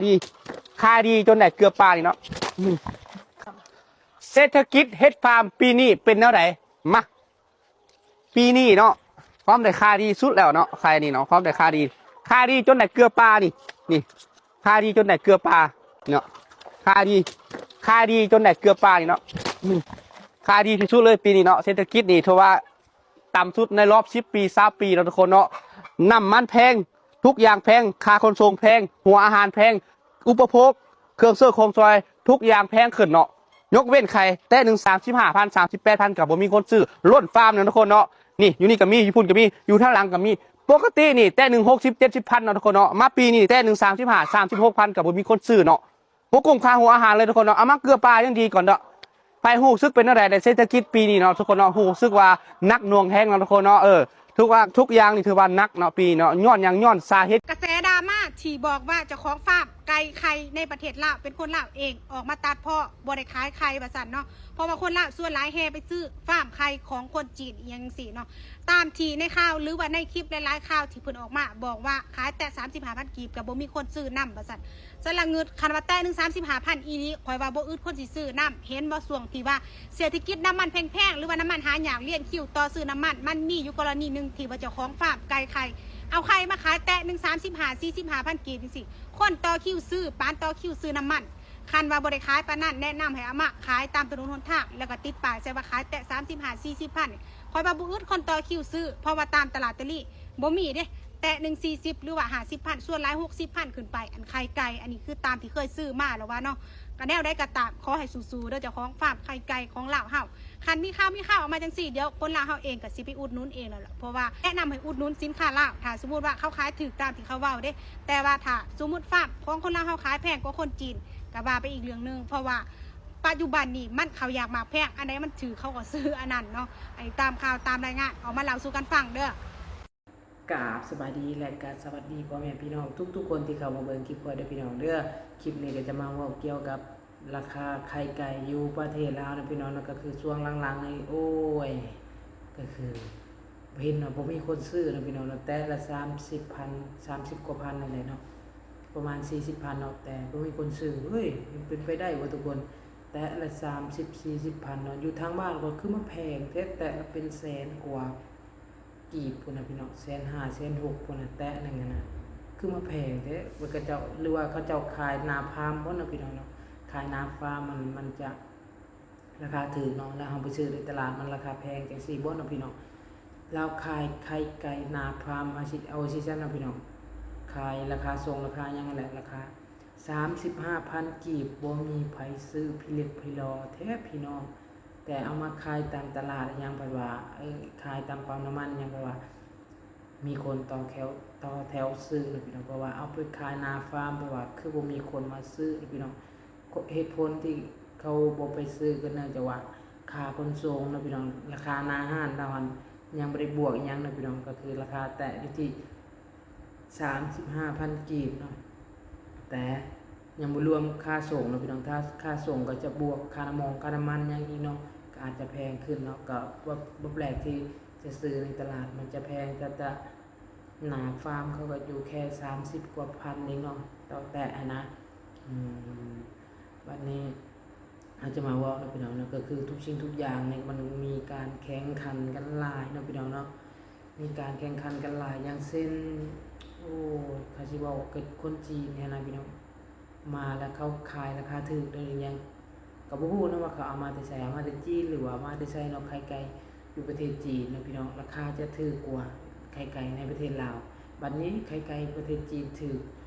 ດີ ຂາຍດີຈົນໄດ້ເກືອປານີ້ເນາະ. ເສດຖະກິດເຫັດຟາມປີນີ້ເປັນແນວໃດ? ມາ ປີນີ້ເນາະ ພວມໄດ້ຂາຍດີສຸດແລ້ວເນາະ. ຂາຍນີ້ເນາະ ພວມໄດ້ຂາຍດີ ຂາຍດີຈົນໄດ້ເກືອປານີ້ ນີ້ ຂາຍດີຈົນໄດ້ເກືອປາເນາະ. ຂາຍດີ ຂາຍດີຈົນໄດ້ເກືອປານີ້ເນາະ. ຂາຍດີທີ່ສຸດເລີຍປີນີ້ເນາະ. ເສດຖະກິດນີ້ຖືວ່າຕ່ຳສຸດໃນລອບສິບປີ ຊາວປີເນາະທຸກຄົນເນາະ. ນ້ຳມັນແພງ ທຸກຢ່າງແພງ ຄ່າຂົນສົ່ງແພງ ຫົວອາຫານແພງ ອຸປະໂພກ ເຄື່ອງເສີກຂອງຊອຍ ທຸກຢ່າງແພງຂຶ້ນເນາະ. ຍົກເວັ້ນໄຂ່ ແຕະໜຶ່ງສາມສິບຫ້າພັນ ສາມສິບແປດພັນ ກໍບໍ່ມີຄົນຊື້ ລົ້ນຟາມເນາະທຸກຄົນເນາະ. ນີ້ ຢູ່ນີ້ກໍມີ ຢູ່ພຸ້ນກໍມີ ຢູ່ທາງຫຼັງກໍມີ. ປົກກະຕິນີ້ແຕະໜຶ່ງຫົກສິບເຈັດສິບພັນເນາະທຸກຄົນເນາະ. ມາປີນີ້ແຕະໜຶ່ງສາມສິບຫ້າ ສາມສິບຫົກພັນ ກໍບໍ່ມີຄົນຊື້ເນາະ. ບໍ່ກຸ້ມຄ່າຫົວອາຫານເລີຍທຸກຄົນເນາະ. ເອົາມາເກືອປາຍັງດີກ່ອນເນາະ. ໃຜຮູ້ສຶກເປັນແນວໃດໃນເສດຖະກິດປີນີ້ເນາະທຸກຄົນເນາະ. ຮູ້ສຶກວ່າໜັກໜ່ວງແຮງເນາະທຸກຄົນເນາະ. ເອີ ທຸກວ່າ ທຸກຢ່າງນີ້ຖືວ່າໜັກເນາະປີນີ້ເນາະ. ຍ້ອນຫຍັງ? ຍ້ອນສາເຫດ ກະແສດຣາມາທີ່ບອກວ່າເຈົ້າຂອງຟາມໄກ່ໄຂ່ໃນປະເທດລາວເປັນຄົນລາວເອງ ອອກມາຕັດເພາະບໍ່ໄດ້ຂາຍໄຂ່ວ່າຊັ້ນເນາະ. ເພາະວ່າຄົນລາວສ່ວນຫຼາຍແຫ່ໄປຊື້ຟາມໄຂ່ຂອງຄົນຈີນອີ່ຫຍັງຈັ່ງຊີ້ເນາະ. ຕາມທີ່ໃນຂ່າວ ຫຼືວ່າໃນຄລິບຫຼາຍໆຂ່າວທີ່ເພິ່ນອອກມາບອກວ່າຂາຍແຕະສາມສິບຫ້າພັນກີບ ກໍບໍ່ມີຄົນຊື້ນຳວ່າຊັ້ນ. ສະລະງຶດ ຄັນວ່າແຕະໜຶ່ງສາມສິບຫ້າພັນອີ່ຫຼີ ຂ້ອຍວ່າບໍ່ອຶດຄົນຊິຊື້ນຳ. ເຫັນບໍ່ ຊ່ວງທີ່ວ່າເສດຖະກິດນ້ຳມັນແພງໆ ຫຼືວ່ານ້ຳມັນຫາຍາກ ລຽນຄິວຕໍ່ຊື້ນ້ຳມັນ ມັນມີຢູ່ກໍລະນີໜຶ່ງທີ່ວ່າເຈົ້າຂອງຟາມໄກ່ໄຂ່ ເອົາໄຂ່ມາຂາຍແຕະໜຶ່ງສາມສິບຫ້າ ສີ່ສິບຫ້າພັນກີບຈັ່ງຊີ້ ຄົນຕໍ່ຄິວຊື້ປານຕໍ່ຄິວຊື້ນ້ຳມັນ. ຄັນວ່າບໍ່ໄດ້ຂາຍປານນັ້ນ ແນະນຳໃຫ້ເອົາມາຂາຍຕາມຖະໜົນຫົນທາງ ແລ້ວກໍຕິດປ້າຍໃສ່ວ່າຂາຍແຕະສາມສິບຫ້າ ສີ່ສິບພັນ ຂ້ອຍວ່າບໍ່ອຶດຄົນຕໍ່ຄິວຊື້ ເພາະວ່າຕາມຕະຫຼາດຕະລີ ບໍ່ມີເດ້ ແຕະໜຶ່ງສີ່ສິບ ຫຼືວ່າຫ້າສິບພັນ ສ່ວນຫຼາຍຫົກສິບພັນຂຶ້ນໄປ. ອັນໄຂ່ໄກ່ ອັນນີ້ຄືຕາມທີ່ເຄີຍຊື້ມາແລ້ວວ່າເນາະ. ກະແນວໃດກໍຕາມ ຂໍໃຫ້ສູ້ໆເດີ ເຈົ້າຂອງຟາມໄຂ່ໄກ່ຂອງລາວເຮົາ. ຄັນມີຂ່າວມີຂ່າວອອກມາຈັ່ງຊີ້ ດຽວຄົນລາວເຮົາເອງກໍຊິໄປອຸດໜູນເອງແລ້ວລະ ເພາະວ່າແນະນຳໃຫ້ອຸດໜູນສິນຄ້າລາວ ຖ້າສົມມຸດວ່າເຂົາຂາຍຖືກຕາມທີ່ເຂົາເວົ້າເດ້. ແຕ່ວ່າຖ້າສົມມຸດຟາມຂອງຄົນລາວເຮົາຂາຍແພງກວ່າຄົນຈີນ ກໍວ່າໄປອີກເລື່ອງໜຶ່ງ ເພາະວ່າປັດຈຸບັນນີ້ມັນເຂົ້າຢາກໝາກແພງ ອັນໃດມັນຖືກເຂົາກໍຊື້ອັນນັ້ນເນາະ. ອັນນີ້ຕາມຂ່າວຕາມລາຍງານອອກມາເລົ່າສູ່ກັນຟັງເດີ. ກາບສະບາຍດີ ແລະກະສະຫວັດດີພໍ່ແມ່ພີ່ນ້ອງທຸກໆຄົນທີ່ເຂົ້າມາເບິ່ງຄລິບຂ້ອຍເດີພີ່ນ້ອງເດີ. ຄລິບນີ້ກໍຈະມາເວົ້າກ່ຽວກັບລາຄາໄຂ່ໄກ່ຢູ່ປະເທດລາວນະພີ່ນ້ອງເນາະ. ກໍຄືຊ່ວງຫຼັງໆນີ້ ໂອ້ຍ ກໍຄືເຫັນວ່າບໍ່ມີຄົນຊື້ນະພີ່ນ້ອງເນາະ. ແຕະລະສາມສິບພັນ ສາມສິບກວ່າພັນນີ້ແຫຼະເນາະ ປະມານສີ່ສິບພັນເນາະ ແຕ່ບໍ່ມີຄົນຊື້. ເຮີ້ຍ ມັນເປັນໄປໄດ້ບໍ່ທຸກຄົນ? ແຕະລະສາມສິບ ສີ່ສິບພັນເນາະ. ຢູ່ທາງບ້ານຂ້ອຍຄືມາແພງແທ້ ແຕະລະເປັນແສນກວ່າ ກີບພຸ້ນນະພີ່ນ້ອງ ແສນຫ້າ ແສນຫົກພຸ້ນນະ ແຕະໜຶ່ງຫັ້ນນະ ຄືມາແພງແທ້. ເຂົາເຈົ້າ ຫຼືວ່າເຂົາເຈົ້າຂາຍໜ້າຟາມບໍ່ນະພີ່ນ້ອງເນາະ. ຂາຍໜ້າຟາມມັນ ມັນຈະລາຄາຖືກເນາະ ແລ້ວເຮົາໄປຊື້ໃນຕະຫຼາດມັນລາຄາແພງຈັ່ງຊີ້ບໍ່ນະພີ່ນ້ອງ. ລາວຂາຍໄຂ່ໄກ່ໜ້າຟາມ ເອົາຊິ ເອົາຊິຊັ້ນນະພີ່ນ້ອງ ຂາຍລາຄາສົ່ງ ລາຄາຫຍັງຫັ້ນແຫຼະ ລາຄາສາມສິບຫ້າພັນກີບ ບໍ່ມີໃຜຊື້ ພິລຶກພິລໍແທ້ພີ່ນ້ອງ. ແຕ່ເອົາມາຂາຍຕາມຕະຫຼາດອີ່ຫຍັງ ເພິ່ນວ່າ ເອີ ຂາຍຕາມປ້ຳນ້ຳມັນອີ່ຫຍັງ ເພິ່ນວ່າມີຄົນຕໍ່ແຖວ ຕໍ່ແຖວຊື້ນະພີ່ນ້ອງ. ເພາະວ່າເອົາໄປຂາຍໜ້າຟາມ ເພາະວ່າຄືບໍ່ມີຄົນມາຊື້ນະພີ່ນ້ອງ. ເຫດຜົນທີ່ເຂົາບໍ່ໄປຊື້ກໍເນື່ອງຈາກວ່າຄ່າຂົນສົ່ງນະພີ່ນ້ອງ. ລາຄາໜ້າຮ້ານລາວຫັ້ນຍັງບໍ່ໄດ້ບວກອີ່ຫຍັງນະພີ່ນ້ອງ ກໍຄືລາຄາແຕະຢູ່ທີ່ ສາມສິບຫ້າພັນກີບເນາະ ແຕ່ຍັງບໍ່ລວມຄ່າສົ່ງເນາະພີ່ນ້ອງ. ຖ້າຄ່າສົ່ງກໍຈະບວກຄ່ານ້ຳມັນ ຄ່ານ້ຳມັນຫຍັງອີກເນາະ ກໍອາດຈະແພງຂຶ້ນເນາະ. ກໍບໍ່ ບໍ່ແປກທີ່ຈະຊື້ໃນຕະຫຼາດມັນຈະແພງ ແຕ່ ແຕ່ໜ້າຟາມເຂົາກໍຢູ່ແຄ່ສາມສິບກວ່າພັນເອງເນາະ ຕໍ່ແຕະຫັ້ນນະ. ອືມ ບັດນີ້ ເຮົາຈະມາເວົ້ານະພີ່ນ້ອງເນາະ ກໍຄືທຸກສິ່ງທຸກຢ່າງນີ້ມັນມີການແຂ່ງຂັນກັນຫຼາຍເນາະພີ່ນ້ອງເນາະ. ມີການແຂ່ງຂັນກັນຫຼາຍ ຢ່າງເຊັ່ນ ໂອ້ຍ ຂ້າຊິເວົ້າກັບຄົນຈີນນີ້ນະພີ່ນ້ອງ ມາແລ້ວເຂົາຂາຍລາຄາຖືກເດ້ ຫຍັງກໍບໍ່ຮູ້ນະວ່າເຂົາເອົາມາແຕ່ໃສ ເອົາມາແຕ່ຈີນ ຫຼືວ່າເອົາມາແຕ່ໃສເນາະ. ໄຂ່ໄກ່ຢູ່ປະເທດຈີນນະພີ່ນ້ອງ ລາຄາຈະຖືກກວ່າໄຂ່ໄກ່ໃນປະເທດລາວ. ບັດນີ້ໄຂ່ໄກ່ປະເທດຈີນຖືກ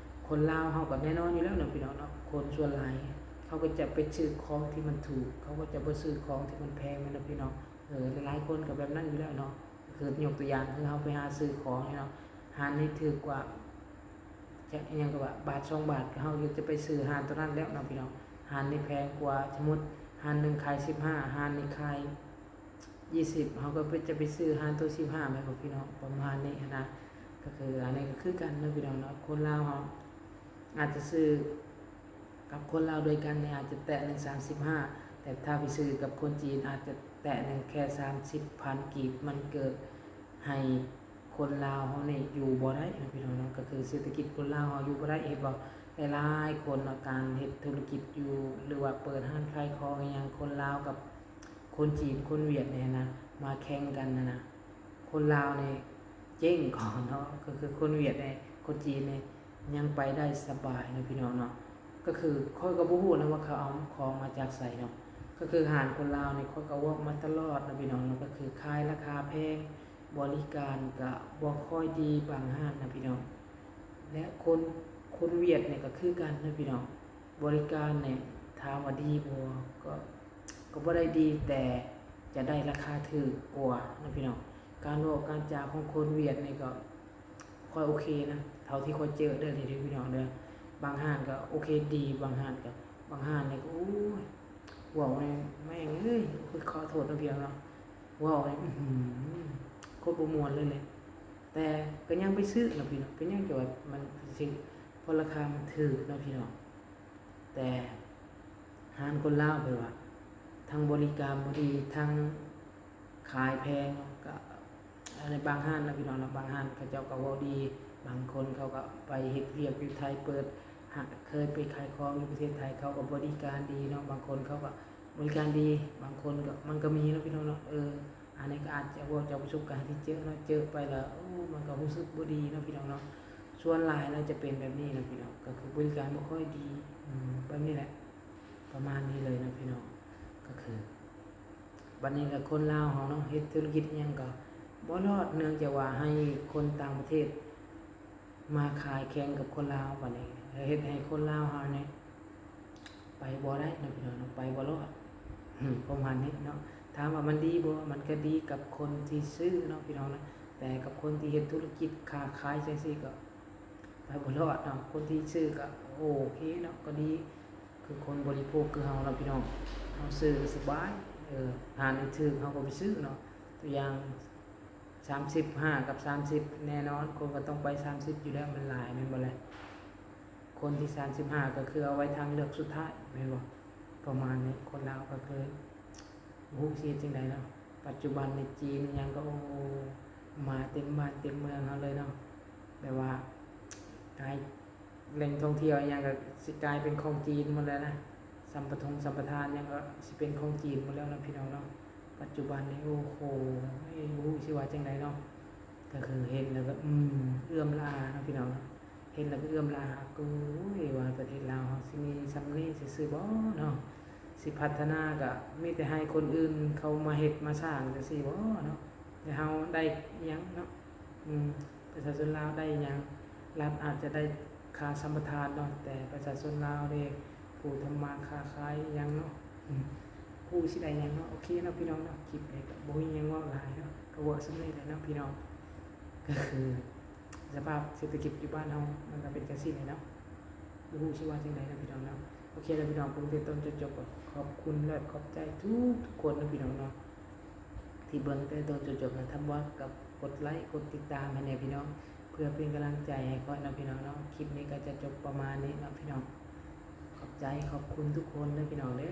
ຄົນລາວເຮົາກໍແນ່ນອນຢູ່ແລ້ວເນາະພີ່ນ້ອງເນາະ ຄົນສ່ວນຫຼາຍເຂົາກໍຈະໄປຊື້ຂອງທີ່ມັນຖືກ ເຂົາກໍຈະບໍ່ຊື້ຂອງທີ່ມັນແພງແມ່ນບໍ່ພີ່ນ້ອງ. ເອີ ຫຼາຍໆຄົນກໍແບບນັ້ນຢູ່ແລ້ວເນາະ ຄືຍົກຕົວຢ່າງ ຄືເຮົາໄປຫາຊື້ຂອງນີ້ເນາະ ຮ້ານນີ້ຖືກກວ່າ ຈະ ອີ່ຫຍັງກໍວ່າ ບາດສອງບາດ ເຮົາກໍຈະໄປຊື້ຮ້ານໂຕນັ້ນແລ້ວເນາະພີ່ນ້ອງ. ຮ້ານນີ້ແພງກວ່າ ສົມມຸດຮ້ານໜຶ່ງຂາຍສິບຫ້າ ຮ້ານນີ້ຂາຍ ຊາວ ເຮົາກໍຈະໄປຊື້ຮ້ານໂຕສິບຫ້າແມ່ນບໍ່ພີ່ນ້ອງ ປະມານນີ້ຫັ້ນນະ. ກໍຄືອັນນີ້ກໍຄືກັນເນາະພີ່ນ້ອງເນາະ ຄົນລາວເຮົາອາດຈະຊື້ກັບຄົນລາວດ້ວຍກັນນີ້ອາດຈະແຕະໜຶ່ງສາມສິບຫ້າ ແຕ່ຖ້າໄປຊື້ກັບຄົນຈີນອາດຈະແຕະໜຶ່ງແຄ່ສາມສິບພັນກີບ ມັນເກີດໃຫ້ຄົນລາວເຮົານີ້ຢູ່ບໍ່ໄດ້ເນາະພີ່ນ້ອງເນາະ. ກໍຄືເສດຖະກິດຄົນລາວເຮົາຢູ່ບໍ່ໄດ້ ເຫັນບໍ່ ຫຼາຍໆຄົນເນາະ ການເຮັດທຸລະກິດຢູ່ ຫຼືວ່າເປີດຮ້ານຂາຍຂອງອີ່ຫຍັງ ຄົນລາວກັບຄົນຈີນ ຄົນຫວຽດນີ້ນະ ມາແຂ່ງກັນນະນະ ຄົນລາວນີ້ເຈັ້ງກ່ອນເນາະ ກໍຄືຄົນຫວຽດນີ້ ຄົນຈີນນີ້ຍັງໄປໄດ້ສະບາຍເນາະ ພີ່ນ້ອງເນາະ. ກໍຄືຂ້ອຍກໍບໍ່ຮູ້ນະວ່າເຂົາເອົາຂອງມາຈາກໃສເນາະ ກໍຄືຮ້ານຄົນລາວນີ້ ຂ້ອຍກໍເວົ້າມາຕະຫຼອດເນາະ ພີ່ນ້ອງເນາະ ກໍຄືຂາຍລາຄາແພງ ບໍລິການກໍບໍ່ຄ່ອຍດີບາງຮ້ານນະ ພີ່ນ້ອງ. ແລະຄົນ ຄົນຫວຽດນີ້ກໍຄືກັນເນາະ ພີ່ນ້ອງ ບໍລິການນີ້ຖາມວ່າດີບໍ່ ກໍ ກໍບໍ່ໄດ້ດີ ແຕ່ຈະໄດ້ລາຄາຖືກກວ່າເນາະ ພີ່ນ້ອງ. ການເວົ້າການຈາຂອງຄົນຫວຽດນີ້ກໍ ຂ້ອຍໂອເຄນະ ເທົ່າທີ່ຂ້ອຍເຈີເດີ ນີ້ເດີ ພີ່ນ້ອງເດີ. ບາງຮ້ານກໍໂອເຄດີ ບາງຮ້ານກໍ ບາງຮ້ານນີ້ກໍ ໂອ້ຍ ເວົ້ານີ້ແມ່ງເອີຍ ໂອ້ຍ ຂໍໂທດເນາະ ພີ່ນ້ອງເນາະ ເວົ້ານີ້ ອືຫື ໂຄດບໍ່ມ່ວນເລີຍແຫຼະ. ແຕ່ກໍຍັງໄປຊື້ເນາະ ພີ່ນ້ອງ ເປັນຫຍັງຈະວ່າມັນໄປຊື້ ເພາະລາຄາມັນຖືກເນາະ ພີ່ນ້ອງ. ແຕ່ຮ້ານຄົນລາວ ແບບວ່າທັງບໍລິການບໍ່ດີ ທັງຂາຍແພງ ກໍ ອັນນີ້ບາງຮ້ານເນາະ ພີ່ນ້ອງເນາະ ບາງຮ້ານເຂົາເຈົ້າກໍເວົ້າດີ ບາງຄົນເຂົາກໍໄປເຮັດວຽກຢູ່ໄທ ເປີດ ຫາ ເຄີຍໄປຂາຍຂອງຢູ່ປະເທດໄທ ເຂົາກໍບໍລິການດີເນາະ ບາງຄົນເຂົາກໍບໍລິການດີ ບາງຄົນກໍ ມັນກໍມີເນາະ ພີ່ນ້ອງເນາະ. ເອີ ອັນນີ້ກໍອາດຈະເວົ້າຈາກປະສົບການທີ່ເຈີເນາະ ເຈີໄປແລ້ວ ໂອ້ ມັນກໍຮູ້ສຶກບໍ່ດີເນາະ ພີ່ນ້ອງເນາະ. ສ່ວນຫຼາຍແລ້ວຈະເປັນແບບນີ້ເນາະ ພີ່ນ້ອງ ກໍຄືບໍລິການບໍ່ຄ່ອຍດີ ອືມ ແບບນີ້ແຫຼະ ປະມານນີ້ເລີຍເນາະ ພີ່ນ້ອງ. ກໍຄືບັດນີ້ລະຄົນລາວເຮົາເນາະ ເຮັດທຸລະກິດອີ່ຫຍັງກໍບໍ່ລອດ ເນື່ອງຈາກວ່າໃຫ້ຄົນຕ່າງປະເທດມາຂາຍແຂ່ງກັບຄົນລາວ ບັດນີ້ເຮັດໃຫ້ຄົນລາວເຮົານີ້ໄປບໍ່ໄດ້ເນາະ ພີ່ນ້ອງເນາະ ໄປບໍ່ລອດ ປະມານນີ້ເນາະ. ຖາມວ່າມັນດີບໍ່ ມັນກໍດີກັບຄົນທີ່ຊື້ເນາະ ພີ່ນ້ອງເນາະ ແຕ່ກັບຄົນທີ່ເຮັດທຸລະກິດຄ້າຂາຍຈັ່ງຊີ້ກໍ ໄປບໍ່ລອດເນາະ. ຄົນທີ່ຊື້ກໍໂອເຄເນາະ ກໍດີ ຄືຄົນບໍລິໂພກຄືເຮົາເນາະ ພີ່ນ້ອງ ເຮົາຊື້ກໍສະບາຍ ເອີ ຮ້ານນີ້ຖືກ ເຮົາກໍໄປຊື້ເນາະ. ຕົວຢ່າງ ສາມສິບຫ້າກັບສາມສິບ ແນ່ນອນ ຄົນກໍຕ້ອງໄປສາມສິບຢູ່ແລ້ວ ມັນຫຼາຍແມ່ນບໍ່ແລະ. ຄົນທີ່ສາມສິບຫ້າກໍຄືເອົາໄວ້ທາງເລືອກສຸດທ້າຍແມ່ນບໍ່ ປະມານນີ້. ຄົນລາວກໍຄື ບໍ່ຮູ້ຊິເຮັດຈັ່ງໃດເນາະ. ປັດຈຸບັນນີ້ຈີນອີ່ຫຍັງກໍ ໂອ້ ມາເຕັມບ້ານເຕັມເມືອງເຮົາເລີຍເນາະ ແບບວ່າກາຍ ແຫຼ່ງທ່ອງທ່ຽວອີ່ຫຍັງກໍຊິກາຍເປັນຂອງຈີນໝົດແລ້ວນະ ສຳປະທົງສຳປະທານຫຍັງກໍຊິເປັນຂອງຈີນໝົດແລ້ວເນາະ ພີ່ນ້ອງເນາະ. ປັດຈຸບັນນີ້ ໂອ້ໂຫ ບໍ່ຮູ້ຊິວ່າຈັ່ງໃດເນາະ ກໍຄືເຫັນແລ້ວກໍ ອືມ ເອື້ອມລະອາເນາະ ພີ່ນ້ອງເນາະ. ເຫັນແລ້ວກໍເອື້ອມລະອາ ໂອ້ຍ ວ່າປະເທດລາວເຮົາຊິມີສ່ຳນີ້ຊື່ໆບໍ່ເນາະ ຊິພັດທະນາກໍມີແຕ່ໃຫ້ຄົນອື່ນເຂົ້າມາເຮັດມາສ້າງຈັ່ງຊີ້ບໍ່ເນາະ ແລ້ວເຮົາໄດ້ອີ່ຫຍັງເນາະ ອືມ ປະຊາຊົນລາວໄດ້ຫຍັງ ລັດອາດຈະໄດ້ຄ່າສຳປະທານເນາະ ແຕ່ປະຊາຊົນລາວເດ້ ຜູ້ທຳມາຄ້າຂາຍຫຍັງເນາະ ອືມ ຮູ້ຊິໄດ້ຫຍັງເນາະ. ໂອເຄເນາະ ພີ່ນ້ອງເນາະ ຄລິບນີ້ກໍບໍ່ມີຫຍັງເວົ້າຫຼາຍເນາະ ກໍເວົ້າສ່ຳນີ້ແຫຼະເນາະ ພີ່ນ້ອງ ກໍຄື ສະພາບເສດຖະກິດຢູ່ບ້ານເຮົາມັນກໍເປັນຈັ່ງຊີ້ແຫຼະເນາະ ບໍ່ຮູ້ຊິວ່າຈັ່ງໃດເນາະ ພີ່ນ້ອງເນາະ. ໂອເຄແລ້ວ ພີ່ນ້ອງ ເບິ່ງແຕ່ຕົ້ນຈົນຈົບ ກໍຂອບຄຸນ ແລະ ຂອບໃຈທຸກໆຄົນເນາະ ພີ່ນ້ອງເນາະ ທີ່ເບິ່ງແຕ່ຕົ້ນຈົນຈົບນະ. ຖ້າບໍ່ກໍກົດໄລກົດຕິດຕາມໃຫ້ແດ່ ພີ່ນ້ອງ ເພື່ອເປັນກຳລັງໃຈໃຫ້ຂ້ອຍເນາະ ພີ່ນ້ອງເນາະ. ຄລິບນີ້ກໍຈະຈົບປະມານນີ້ເນາະ ພີ່ນ້ອງ ຂອບໃຈ ຂອບຄຸນທຸກຄົນເດີ ພີ່ນ້ອງເດີ.